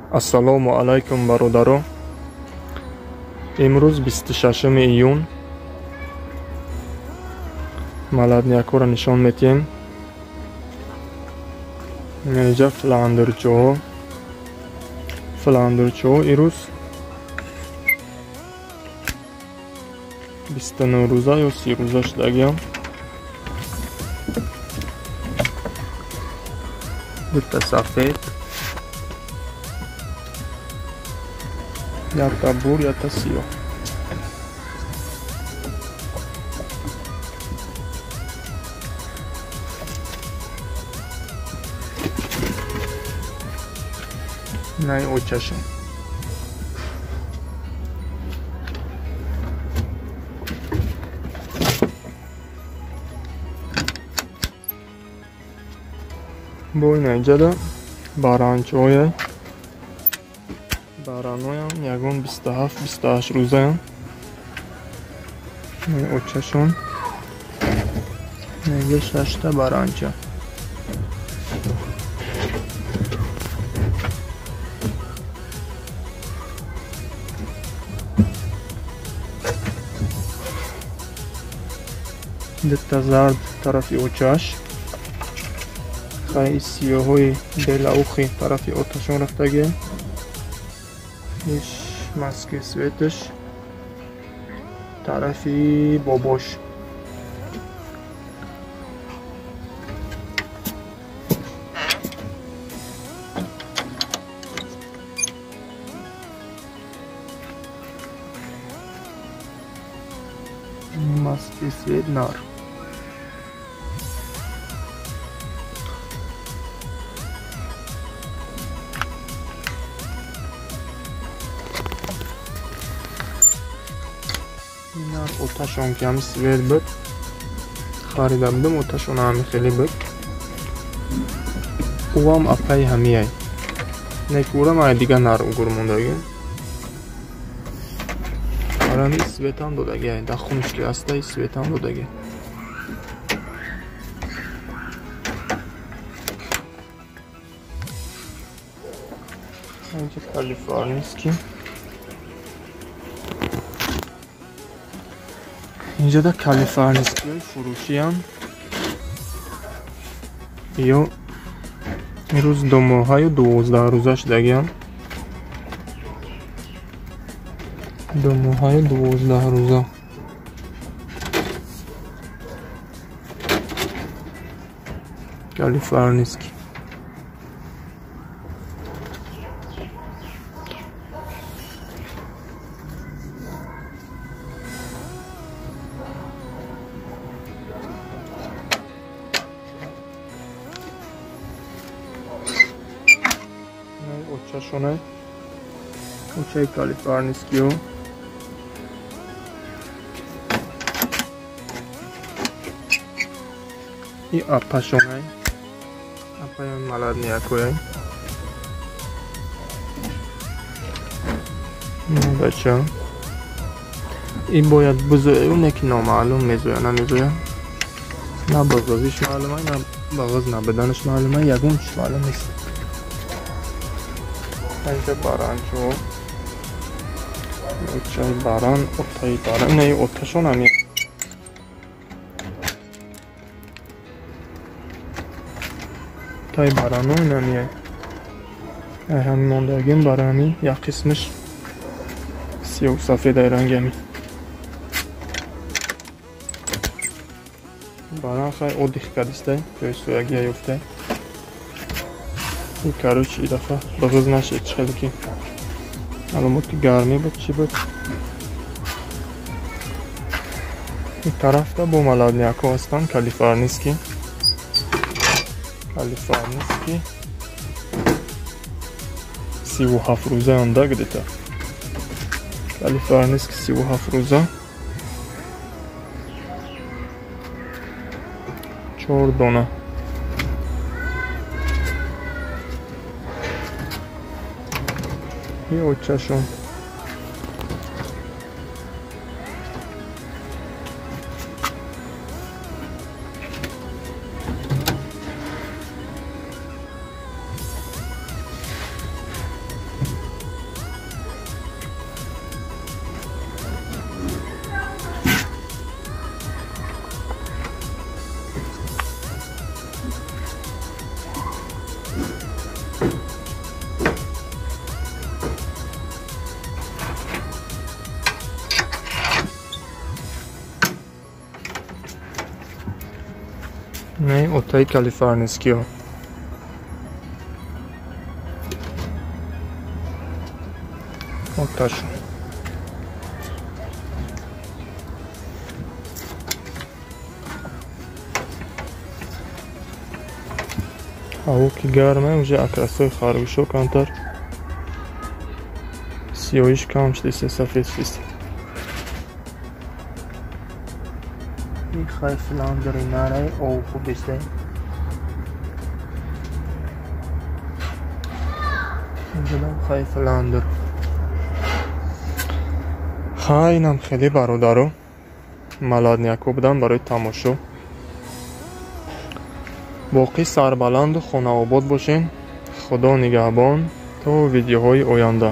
Ассалому алайкум бародаро. Имрӯз 26 июн молоднякҳоро нишон медиҳем. Инҷа фландерчоҳо. Фландерчоҳо ирӯз 29 рӯза ё 30 рӯза шудагиам. Дута сафед, якта бур, якта сиёҳ. Най очашон. Бо инаҷада баранчое. Бараноям ягон 27-28 рӯзаям. Очашон. Нега шашта баранча. Дта зард тарафи очаш. Хай сиёҳои белаухи тарафи оташон рафтаги. Иш маски светаш тарафи бобош. Маски свет нар. Оташон ки ҳами свет буд, харида будам, оташон ҳами хеле буд. Ӯам апаи ҳамияй. Не ки урам ай дига нар угур мондаги. Барами светам додаги, ай да хунуш ки ҳастай светам додаги. Инҷа калифорнийский. Инҷода калифорнийскиҳои фурӯшиам. Ё имрӯз 2 моҳаю 12 рӯза шудагиам. 2 моҳаю 12 рӯза. Калифорнийский. Очашоне. Очаи калифорнийскиҳо. И апашоне. Апаи молоднякое. Бача. И бояд бузоя, не ки номаълум мезоя, намезоя. На бағызиш маълума, на бағыз набуданаш маълума, ягон чиз маълум нест. Инҷа баранчо. Очаи баран, отаи баран, не, оташон ҳами. Отаи барано инамия. Ай ҳами мондагим барами, як қисмиш сиёҳу сафедаи рангами. Баран хай отдых кардистай, ҷои соягия ёфтай. И короче, и дафа бағыз нашед чӣ хеле ки аломоти гармӣ буд, чӣ буд. Ин тарафта бо молоднякҳо ҳастанд, калифорнийский. Калифорнийский 37 рӯзаам да где-то. Калифорнийский 37 рӯза. 4 дона. И очашон. Отаи калифорнийскиҳо. Оташон. Ҳаво ки гарма, уже окрасои харгӯшо камтар сиёҳиш кам шудист, сафед шудист. Хай фландери нарай ов хубист. Инҷадам хай фландер. Хай инам хеле бародаро молодняко будан барои тамошо. Боқӣ сарбаланду хонаобод бошен. Худо нигаҳбон то видеоҳои оянда.